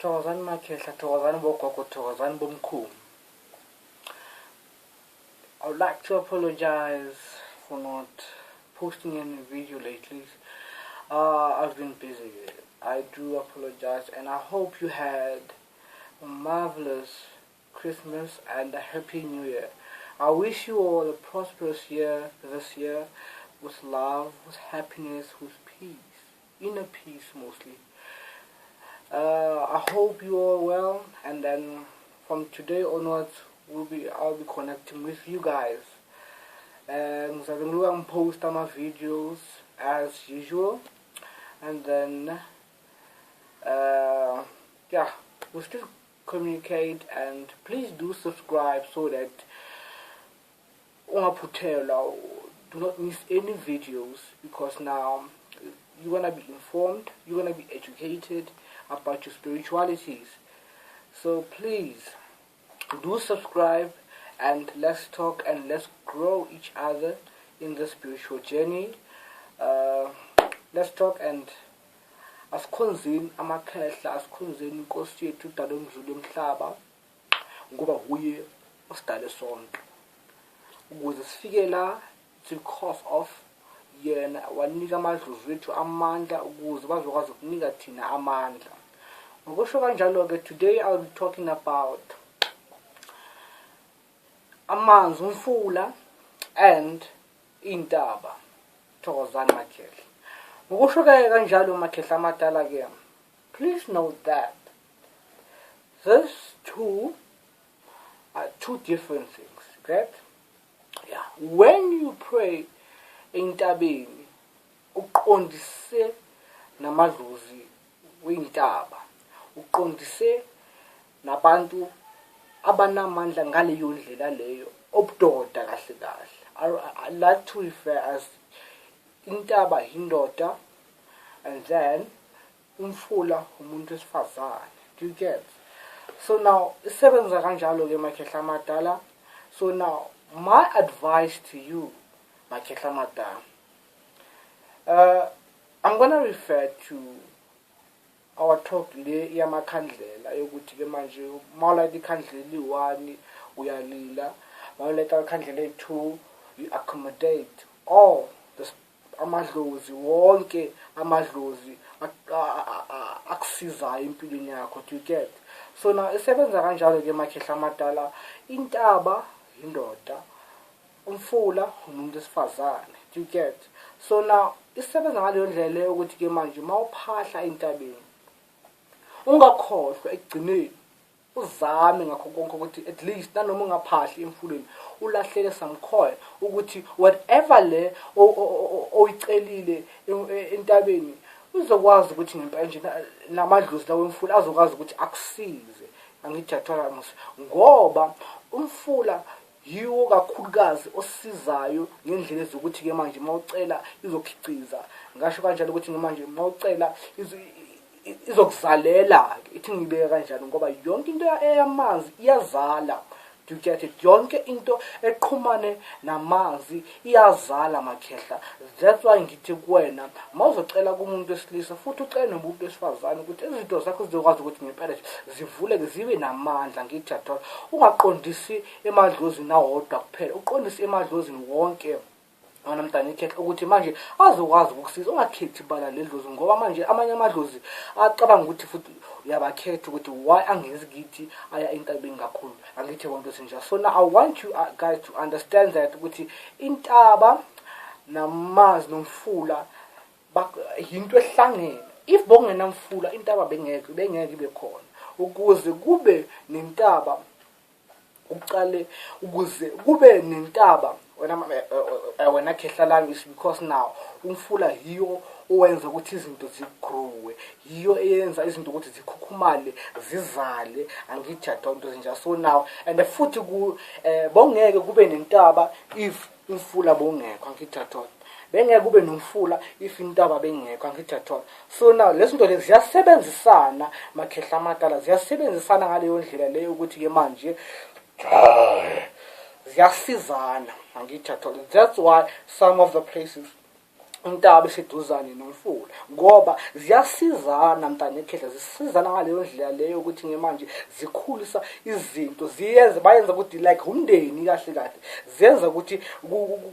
Thokozani makhehla, thokozani bogogo, thokozani bomkhulu. I would like to apologize for not posting any video lately. I've been busy. I do apologize, and I hope you had a marvelous Christmas and a Happy New Year. I wish you all a prosperous year this year, with love, with happiness, with peace, inner peace mostly. I hope you all well, and then from today onwards, we'll be I'll be connecting with you guys. And ngizabe ngiluka ngipost ama videos as usual, and then yeah, we'll still communicate, and please do subscribe so that ungaphuthelwa, do not miss any videos, because now you want to be informed, you want to be educated about your spiritualities. So please do subscribe, and let's talk and let's grow each other in the spiritual journey. Let's talk and asikhonzeni amakhehla, asikhonzeni inkosi yethu udala umzulu emhlaba, ngoba huye osidale sonke ukuze sifike la. It's because of yena wanika amadlozi wethu amandla ukuze bazokwazi ukunika thina amandla. Ngokusho kanjalo-ke, today I'll be talking about amanzi, umfula and intaba. Thokozani makhehla. Ngokusho-ke kanjalo makhehla amadala-ke, please note that these two are two different things, correct? Yeah. When you pray entabeni, uqondise namadlozi wentaba, uqondise nabantu abanamandla ngaleyo ndlela leyo obudoda kahle kahle. I like to refer as intaba indoda, and then umfula umuntu wesifazane. Do you get? So now isebenza kanjalo ke makhehla amadala. So now my advice to you, makhehla amadala, I'm gonna refer to our talk le yamakhandlela yokuthi ke manje mawulayita ikhandlela eli-1 uyalila, mawulayita ikhandlela eli-2 you accommodate all the amadlozi wonke, amadlozi akusizayo empilweni yakho. Do you get? So now isebenza kanjalo ke makhehla amadala, intaba indoda, umfula umuntu wesifazane. Do you get? So now isebenza ngaleyo ndlela leyo ukuthi ke manje mawuphahla entabeni, ungakhohlwa ekugcineni uzame ngakho konke ukuthi at least nanoma ungaphahli emfuleni ulahlele some coin, ukuthi whatever le oyicelile entabeni uzokwazi ukuthi ngempela nje namadlozi lawo emfula azokwazi ukuthi akusize. Angithi yathola mos, ngoba umfula yiwo kakhulukazi osizayo ngendlela ezokuthi ke manje mawucela izokhiciza, ngasho kanjalo ukuthi manje mawucela izokuzalela, ithi ngibeke kanjalo, ngoba yonke into eyamanzi iyazala. Do you get it? Yonke into eqhumane namanzi iyazala makhehla. That's why ngithi kuwena mawuzocela kumuntu wesilisa futhi ucele nomuntu wesifazane ukuthi izinto zakho zizokwazi ukuthi ngempela zivuleke zibe namandla. Ngithi yathola, ungaqondisi emadlozini awodwa kuphela, uqondise emadlozini wonke wona mntana ikhehla, ukuthi manje azokwazi ukukusiza. Ungakhethi bala ledlozi, ngoba manje amanye amadlozi acabanga ukuthi futhi uyabakhetha ukuthi why angezi kithi aya entabeni kakhulu. Angithi yonke sinjalo. So now I want you guys to understand that ukuthi intaba namanzi nomfula yinto ehlangene. If bongenamfula, intaba bengeke ibe khona. Ukuze kube nentaba uqale, ukuze kube nentaba wena wena khehla lami, is because now umfula yiyo owenza ukuthi izinto zigrowe, yiyo eyenza izinto ukuthi zikhukhumale zizale. Angithi yadonto zinjalo. So now and futhi ku bongeke kube nentaba if umfula bongekho. Angithi yathola, bengeke kube nomfula if intaba bengekho. Angithi yathola. So now lezi zinto lezi ziyasebenzisana makhehla amadala, ziyasebenzisana ngaleyo ndlela leyo ukuthi ke manje ziyasizana. Angithi yathola. That's why some of the places Intaba eseduzane nomfula, ngoba ziyasizana mntana ekhehla, zisizana ngaleyo ndlela leyo ukuthi ngemanje zikhulisa izinto, ziyenze bayenza ukuthi like umndeni kahle kahle, zenza ukuthi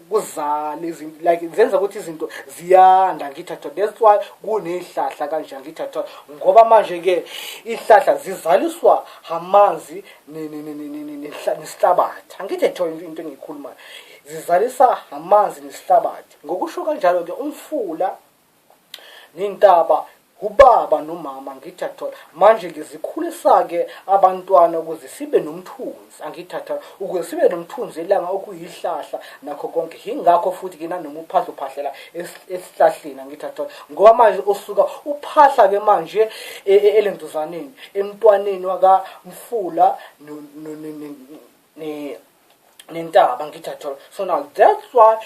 kuzale izinto, like zenza ukuthi izinto ziyanda, ngithi athola. That's why kunezihlahla kanje, ngithi athola, ngoba manje ke izihlahla zizaliswa amanzi nesihlabathi, angithi athola into engiyikhulumayo, zizalisa amanzi nesihlabathi. Ngokusho kanjalo ke umfula nentaba ubaba nomama, ngithi athola. Manje ke zikhulisa ke abantwana ukuze sibe nomthunzi, angithi athola, ukuze sibe nomthunzi elanga okuyihlahla nakho konke. Yingakho futhi ke nanoma uphahla uphahlela esihlahleni, angithi athola, ngoba manje usuka uphahla ke manje elentuzaneni, emntwaneni wakamfula nentaba, ngithi athola. So now that's why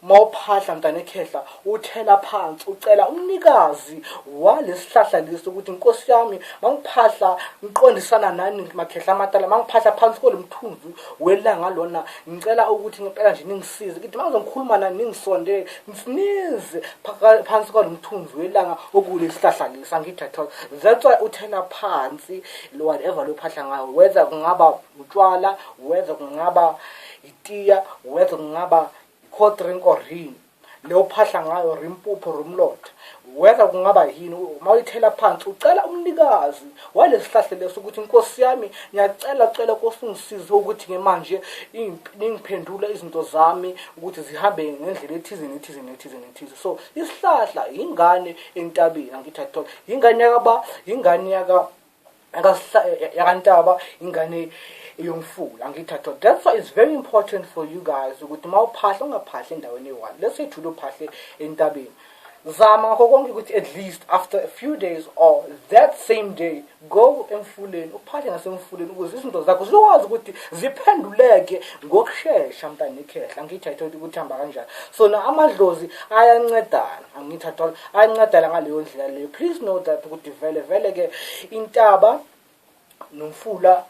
mawuphahla mntana ekhehla uthela phansi, ucela umnikazi walesihlahla lesi ukuthi inkosi yami mangiphahla ngiqondisana nani makhehla amadala, mangiphahla phansi kolomthunzi welanga lona, ngicela ukuthi ngempela nje ningisize, ngithi mangizongikhuluma nani ningisondele nize phansi kwalomthunzi welanga okulesihlahla lesi, angithi athola. That's why uthela phansi whatever lo phahla ngayo, whether kungaba utshwala, whether kungaba itiya, whether kungaba cold drink or yini leyo phahla ngayo, rimpupho, rumlotha, whether kungaba yini, uma uyithela phansi ucela umnikazi walesihlahla leso ukuthi inkosi yami ngiyacela cela Nkosi ungisize ukuthi ke manje ningiphendule izinto zami ukuthi zihambe ngendlela ethize nethize nethize nethize. So isihlahla ingane entabeni, angithi athola, ingane yakaba, ingane yaka yakantaba, ingane yomfula, angithi athola. That's why it's very important for you guys ukuthi mawuphahla ungaphahli endaweni eyi-one. Let's say thule uphahle entabeni, zama ngakho konke ukuthi at least after a few days or that same day go emfuleni, uphahle ngasemfuleni ukuze izinto zakho zizokwazi ukuthi ziphenduleke ngokushesha mntana ekhehla, angithi ayithola ukuthi hamba kanjani. So na amadlozi ayancedana, angithi athola, ayancedana ngaleyo ndlela leyo. Please know that ukuthi vele vele ke intaba nomfula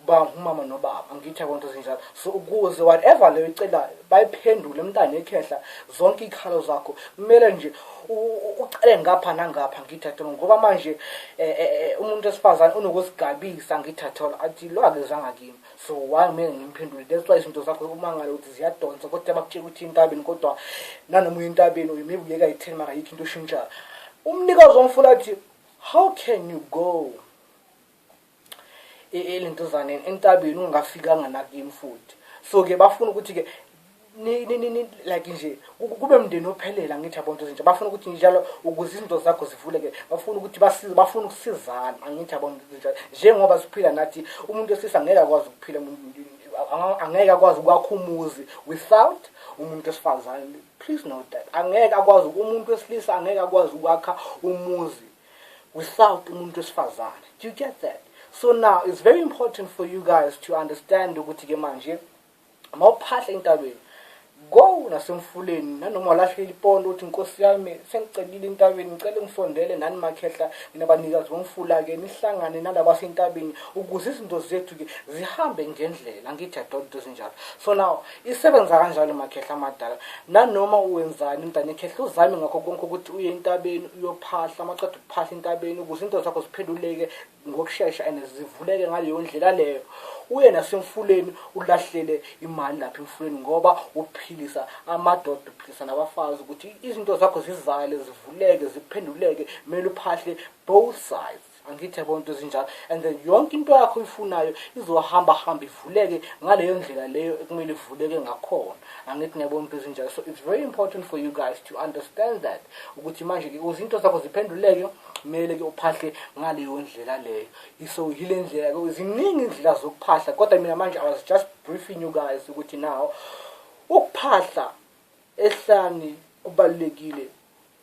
ba umama nobaba, angithi yabona zinjalo. So ukuze whatever leyo icelayo bayiphendule mntana ekhehla, zonke ikhalo zakho kumele nje ucele ngapha nangapha, ngithi athola, ngoba manje umuntu wesifazane unokusigabisa, angithi athola, athi lo akezanga kimi, so why kumele ngimphendule? That's why izinto zakho umangala ukuthi ziyadonsa, kodwa bakutshela ukuthi intabeni, kodwa nanoma uye entabeni maybe uyeka yi-10 mara ayikho into oshintshayo. Umnikazi womfula athi how can you go elentuzaneni entabeni ungafikanga nakimi futhi? So ke bafuna ukuthi ke ni like nje kube mndeni ophelela, ngithi yabona into ezintsha, bafuna ukuthi njalo ukuze izinto zakho zivuleke, bafuna ukuthi basize, bafuna ukusizana, angithi yabona into ezintsha. Njengoba siphila nathi, umuntu wesilisa angeke akwazi ukuphila, angeke akwazi ukwakha umuzi without umuntu wesifazane. Please note that angeke akwazi, umuntu wesilisa angeke akwazi ukwakha umuzi without umuntu wesifazane. Do you get that? So now it's very important for you guys to understand ukuthi ke manje mawuphahla entabeni, go nasemfuleni, nanoma walahlela ipondo uthi inkosi yami sengicelile entabeni, ngicela ngisondele nani makhehla nina banikazi bomfula, ke nihlangane nalaba sentabeni ukuze izinto zethu ke zihambe ngendlela, angithi yadona into ezinjalo. So now isebenza kanjalo makhehla amadala. Nanoma uwenzani mntana ekhehla, uzame ngakho konke ukuthi uye entabeni uyophahla, amaceda ukuphahla entabeni ukuze into zakho ziphenduleke ngokushesha and zivuleke ngaleyo ndlela leyo, uye nasemfuleni ulahlele imali lapha emfuleni, ngoba uphilisa amadoda, uphilisa nabafazi, ukuthi izinto zakho zizale, zivuleke, ziphenduleke, kumele uphahle both sides, angithi yabona into ezinjalo. And then yonke into yakho oyifunayo izohamba hamba ivuleke ngaleyo ndlela leyo ekumele ivuleke ngakhona, angithi ngiyabona into ezinjalo. So it's very important for you guys to understand that ukuthi manje-ke ukuze into zakho ziphenduleke kumele ke uphahle ngaleyo ndlela leyo. So yile ndlela ke, ziningi indlela zokuphahla, kodwa mina manje I was just briefing you guys ukuthi now ukuphahla ehlani kubalulekile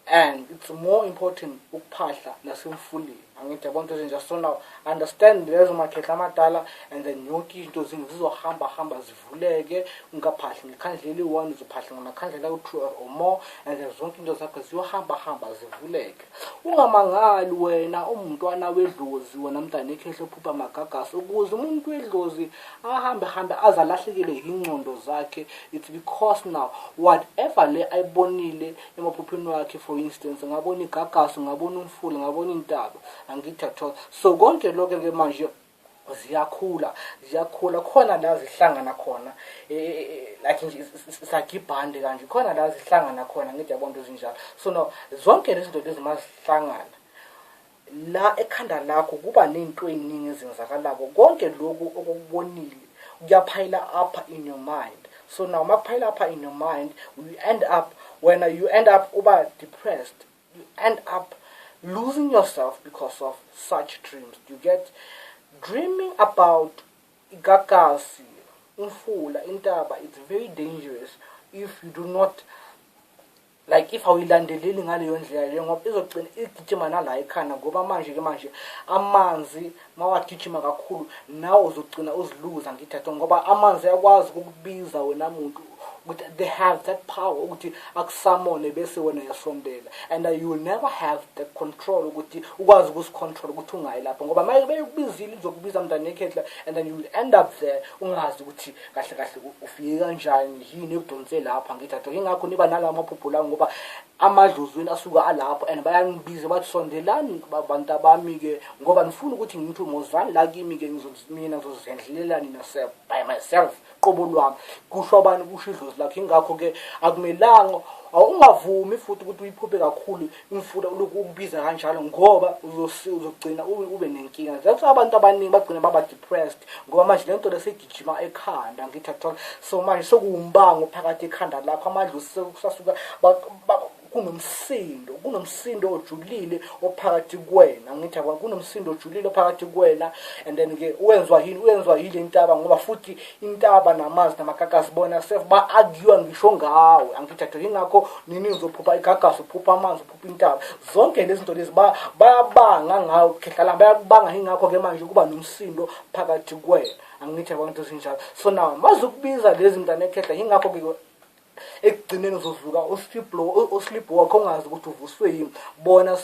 and it's more important ukuphahla nasemfuleni. Angithi yabona into ezinjalo. So now understand lezo, makhehla amadala, and then yonke into zizohamba hamba zivuleke. Ungaphahli ngekhandlela eliyi-one, uzophahla ngamakhandlela awu-two or more, and then zonke into zakho ziyohamba hamba zivuleke. Ungamangali wena umntwana wedlozi, wena mntana ekhehla ophupha amagagasi. Ukuze umuntu wedlozi ahambe hambe aze alahlekelwe yingqondo zakhe, it's because now whatever le ayibonile emaphupheni wakhe, for instance, ngabona igagasi, ngabona umfula, ngabona intaba, angithi athola. So konke lokho-ke manje ziyakhula, ziyakhula khona la zihlangana khona, like nje sakhe ibhande kanje, khona la zihlangana khona. Ngithi yabona into ezinjalo. So now zonke lezi zinto lezi mazihlangana la ekhanda lakho, kuba nento ey'ningi ezenzakalako. Konke lokhu okubonile kuyaphayila up in your mind. So now makuphayila up in your mind, you end up, wena you end up uba depressed, you end up losing yourself because of such dreams. You get dreaming about igagasi, umfula, intaba. It's very dangerous if you do not, like, if awuyilandeleli ngaleyo ndlela leyo, ngoba izogcina igijima nala ekhanda. Ngoba manje-ke manje amanzi mawagijima kakhulu, nawe uzogcina uziluza. Ngithatha ngoba amanzi ayakwazi ukukubiza wena muntu, ukuthi they have that power ukuthi akusamone, bese wena uyasondela, and you will never have the control ukuthi ukwazi ukusicontrol ukuthi ungayi lapho, ngoba maye beyikubizile, izokubiza, mntana ekhehla, and then you will end up there ungazi ukuthi kahle kahle ufike kanjani, yini ekudonse lapha. Ngithatha ingakho niba nalawo maphupho lawo, ngoba amadlozweni asuka alapho and bayanibiza, bathi, "Sondelani bantu abami-ke, ngoba nifuna ukuthi ngithi mozani la kimi-ke, mina ngizozendlelela nina self by myself, qobo lwami." Kusho abani? Kusho idlozi lakho. Ingakho-ke akumelanga, ungavumi futhi ukuthi uyiphuphe kakhulu imfula ulokhu ukubiza kanjalo, ngoba uzogcina ube nenkinga. That's why abantu abaningi bagcina baba depressed, ngoba manje lento lesegijima ekhanda. Ngithi athola. So manje sekuwumbango phakathi ekhanda lakho, amadlozi sekusasuka kunomsindo ojulile ophakathi kuwena. Ngithi yabo, kunomsindo ojulile ophakathi kuwena, and then ke wenziwa yini? Wenziwa yile ntaba, ngoba futhi intaba namanzi namagagasi bona self ba-argue ngisho ngawe. Angithi atho. Ingakho nini uzophupha igagasi, uphupha amanzi, uphupha intaba, zonke lezi zinto lezi bayabanga ngawe, khehla lami, bayakubanga. Ingakho ke manje kuba nomsindo phakathi kuwena. Angithi yabo into ezinjalo. So now mazukubiza lezi, mntana ekhehla, ingakho ke ekugcineni uzovuka usleep wakho, ungazi ukuthi uvuswe yini. Bona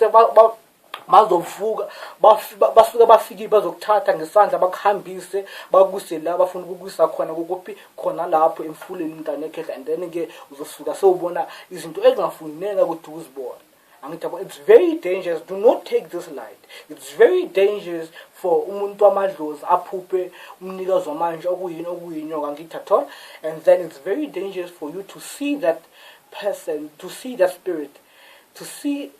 bazovuka, basuke bafikile, bazokuthatha ngesandla, bakuhambise, bakuse la bafuna ukukusa khona. Kukuphi khona? Lapho emfuleni, mntana ekhehla. And then ke uzosuka sewubona izinto ezingafuneka ukuthi uzibone. Angithi yabo, it's very dangerous. Do not take this light. It's very dangerous for umuntu wamadlozi aphuphe umnikazi wamanje, okuyini? Okuyinyoka. Angithi athola. And then it's very dangerous for you to see that person, to see that spirit, to see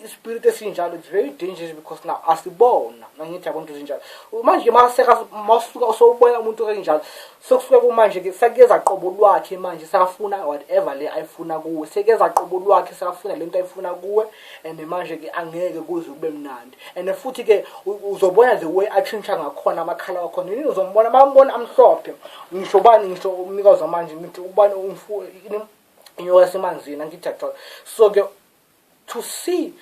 ispirit esinjalo. It's very dangerous because now asibona. Angithi yabo into ezinjalo. Manje maseka masuka usowubona umuntu kanjalo, sekusuke kumanje ke sekeza qobo lwakhe manje, sakafuna whatever le ayifuna kuwe, sekeza qobo lwakhe, sakafuna lento ayifuna kuwe, and manje ke angeke kuze kube mnandi. And futhi ke uzobona the way atshintsha ngakhona amakhala wakhona. Yini uzombona? Bambona amhlophe, ngisho bani? Ngisho umnikazi wamanje, ngithi ubani? Inyoka yasemanzini. Angithi athola. So ke to see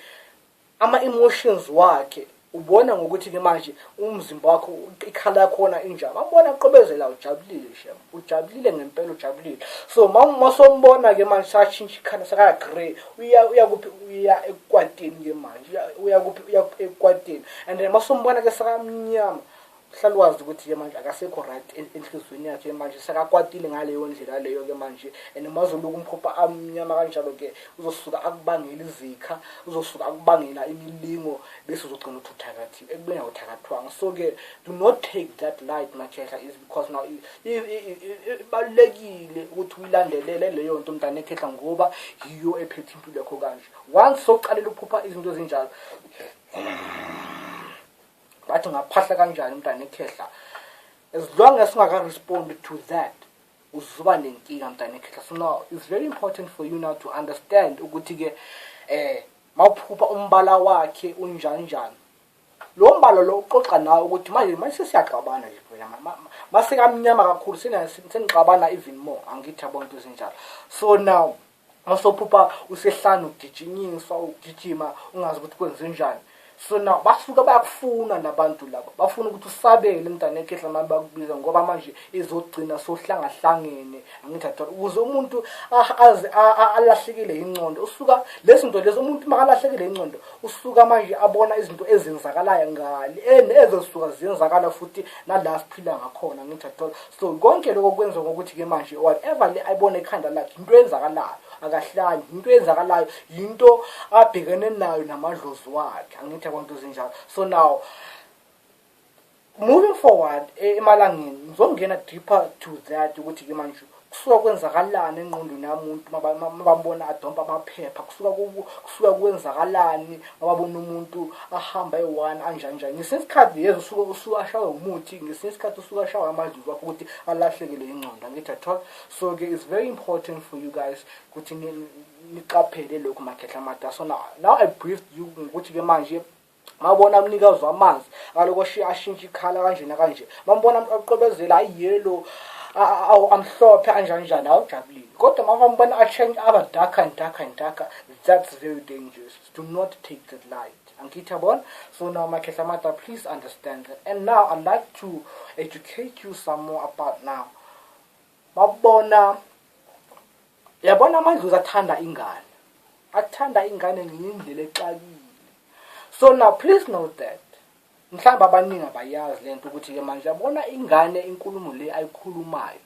ama-emotions wakhe, ubona ngokuthi-ke manje umzimba wakho, ikhala yakhona injani. Wabona aqobezela, ujabulile shem, ujabulile ngempela, ujabulile. So masombona-ke manje sashintsha ikhala, saka-grey, uya kuphi? Uya ekwateni-ke manje. Uya kuphi? Uya ekwateni. And then masombona-ke sakamnyama, uhlala wazi ukuthi-ke manje akasekho right enhliziyweni yakhe, manje sekakwatile ngaleyo ndlela leyo-ke manje. And mazoloku umphupha amnyama kanjalo-ke, uzosuka akubangela izikha, uzosuka akubangela imilingo, bese uzogcina uthi uthakathiwe ekubeni awuthakathwanga. So-ke do not take that light, makhehla, is because now ibalulekile ukuthi uyilandelele leyo nto, mntana ekhehla, ngoba yiyo ephethe impilo yakho kanje. Once sokucalela uphupha izinto ezinjalo, bathi ungaphahla kanjani, mntana ekhehla, as long as ungaka-respond to that, uzoba nenkinga, mntana ekhehla. So now it's very important for you now to understand ukuthi-ke mawuphupha umbala wakhe unjani njani, lo mbala lo uxoxa nawe ukuthi manje sesiyaxabana nje phela, masekamnyama kakhulu, senixabana even more. Angithi yabo into ezinjalo. So now masophupha usehlane, ugijinyiswa, ugijima, ungazi ukuthi kwenze njani. So now basuka bayakufuna labantu laba, bafuna ukuthi usabele mntana ekhehla manje bakubiza, ngoba manje izogcina sohlangahlangene. Angithi athola ukuze umuntu aze alahlekile ingqondo, usuka lezinto lezo umuntu makalahlekile ingqondo usuka manje abona izinto ezenzakalayo ngale ezosuka ziyenzakala futhi nala siphila ngakhona. Angithi athola, so konke lokho kwenza ngokuthi ke manje whatever le ayibona ekhanda lakhe into eyenzakalayo akahlali, into eyenzakalayo into abhekene nayo namadlozi wakhe. Angithi abantu zinjalo. So now moving forward emalangeni ngizongena deeper to that ukuthi ke manje kusuka kwenzakalani engqondweni yamuntu mabambona adompa amaphepha, kusuka kwenzakalani mababona umuntu ahamba eyi-one anjani njani. Ngesinye isikhathi yezo usuka ashawe umuthi, ngesinye isikhathi usuka ashawe amadlozi wakho ukuthi alahlekele ingqondo. Angithi athola. So ke it's very important for you guys ukuthi niqaphele lokhu makhehla amada. So now I briefed you ngokuthi ke manje mabona umnikazi wamanzi aloko ashintshe ikhala kanje nakanje, mambona aqobezela ayiyellow amhlophe anjani njani, awujabulile. Kodwa mabambona a-change aba darker and darker and darker, that's very dangerous. Do not take that light. Angithi yabona. So now makhehla amada, please understand that. And now I'd like to educate you some more about now mabona yabona amadlozi athanda ingane, athanda ingane ngendlela exakile. So now please note that mhlawumbe abaningi abayazi lento ukuthi ke manje yabona ingane inkulumo le ayikhulumayo,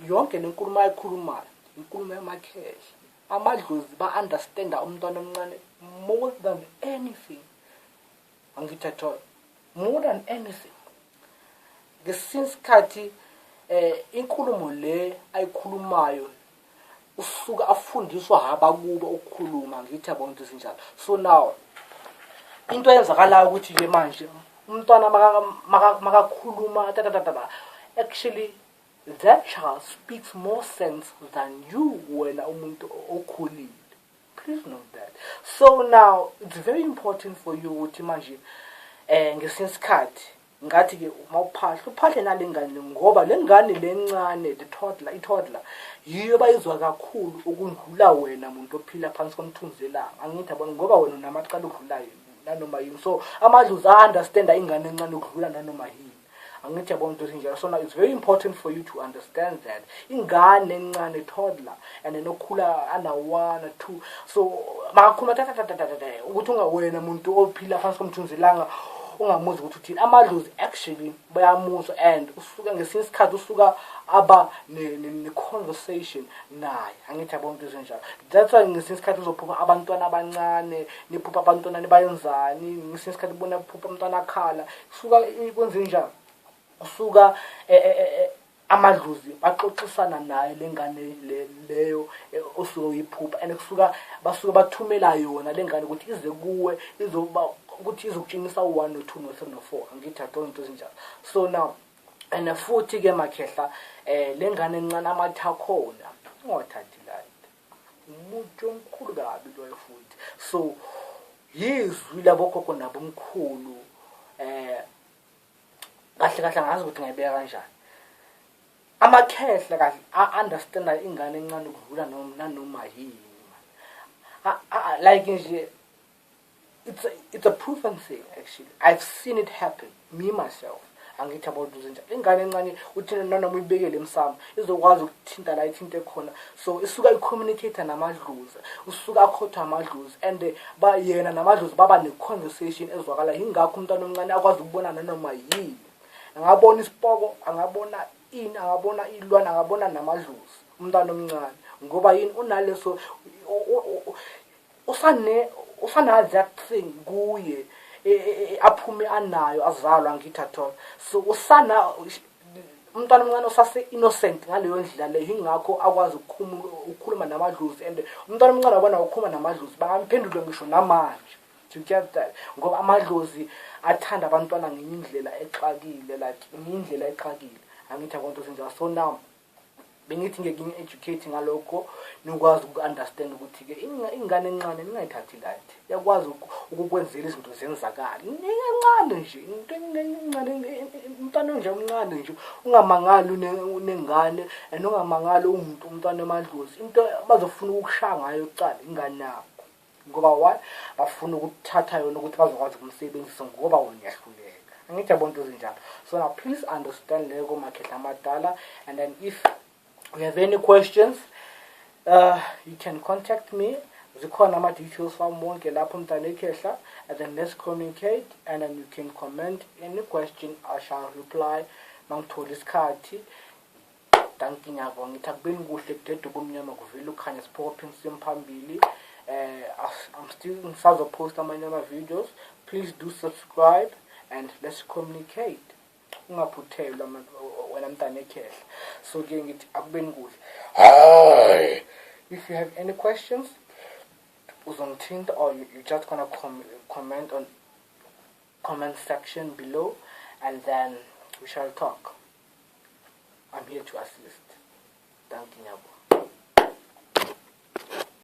yonke le nkulumo ayikhulumayo inkulumo yamakhehla. Amadlozi ba-understanda umntwana omncane more than anything. Angithi athola, more than anything. Ngesinye isikhathi inkulumo le ayikhulumayo usuka afundiswa abakubo ukukhuluma. Angithi yabona into ezinjalo. So now into eyenzakalayo ukuthi ke manje umntwana makakhuluma tatatata, actually that child speaks more sense than you wena umuntu okhulile. Please note that. So now it's very important for you ukuthi manje ngesinye isikhathi ngathi ke uma uphahla uphahle nale ngane, ngoba le ngane lencane, the toddler, i-toddler yiyo bayizwa kakhulu ukundlula wena muntu ophila phansi komthunzi welanga. Angithi yabona, ngoba wena unamacala okudlulayo nanoma yini. So amadlozi a-understanda ingane encane ukudlula nanoma yini. Angithi yabona into ezinjalo. So now it's very important for you to understand that ingane encane, toddler, and then okhula ana 1 2, so makakhuluma tatatatata ukuthi ungawena muntu ophila phansi komthunzi welanga ungamuzwa ukuthi uthini. Amadlozi actually bayamuzwa, and usuka ngesinye isikhathi usuka aba ne-conversation naye. Angithi yabona into ezinjalo. That's why ngesinye isikhathi uzophupha abantwana abancane, niphupha abantwana nibayenzani, ngesinye isikhathi ubona phupha umntwana akhala, kusuka kwenze njani, kusuka amadlozi baxoxisana naye lengane leyo osuke uyiphupha, and kusuka basuke bathumela yona lengane ukuthi ize kuwe izoba ukuthi izokutshengisa u1 no2 no3 no4. Angithi athola into ezinjalo. So now and futhi ke makhehla lengane encane amatha khona ungawathathi light, umuntu omkhulu kabi loyo futhi. So yizwi labokhokho nabomkhulu kahle kahle angazi ukuthi ngayibeka kanjani. Amakhehla kahle a-understanda ingane encane ukudlula nanoma yini. Like nje it's a proven thing actually. I've seen it happen me myself. Angithi yabona into ezinjalo. Ingane encane uthi nanoma uyibekele emsamo izokwazi ukuthinta la ithinte khona. So isuka i-communicate namadlozi, usuka akhothwa amadlozi, and ba yena namadlozi baba ne-conversation ezwakala. Yingakho umntwana omncane akwazi ukubona nanoma yini. Angabona isipoko, angabona ini, angabona ilwane, angabona namadlozi umntwana omncane, ngoba yini unaleso usane usana that thing kuye aphume anayo azalwa. Angithi athola. So usana umntwana omncane usase innocent ngaleyo ndlela leyo, ingakho akwazi ukukhuluma namadlozi. And umntwana omncane wabona ukukhuluma namadlozi bangamphendula ngisho namanje. To get that, ngoba amadlozi athanda abantwana ngenye indlela exakile, like ngenye indlela exakile. Angithi abantu ezinjalo. So now bengithi ngeke ngi-educate ngalokho nikwazi uku-understand ukuthi-ke ingane encane ningayithathi light, iyakwazi ukukwenzela izinto zenzakale. Encane nje into encane, umntwana nje omncane nje ungamangali unengane, and ungamangali uwumuntu umntwana emadlozi into bazofuna ukukushaya ngayo kucala ingane yakho. Ngoba why? Bafuna ukuthatha yona ukuthi bazokwazi ukumsebenzisa ngoba wena uyahluleka. Angithi yabona into ezinjalo. So now please understand leko, makhehla amadala, and then if you have any questions, you can contact me. Zikhona ama-details wami wonke lapho, mntana ekhehla, and then let's communicate, and then you can comment any question. I shall reply mangithola isikhathi. Dankie, ngiyabonga. Ngithi akubeni kuhle, kudede ubumnyama, kuvele ukhanya, siphokophe phambili. I'm still ngisazopost amanye ama-videos. Please do subscribe and let's communicate. Ungaphuthelwa wena mntana ekhehla. So ke ngithi akubeni kuhle. Hayi, if you have any questions, uzongithinta or you just gonna comment on comment section below and then we shall talk. I'm here to assist. Thank you, ngiyabonga.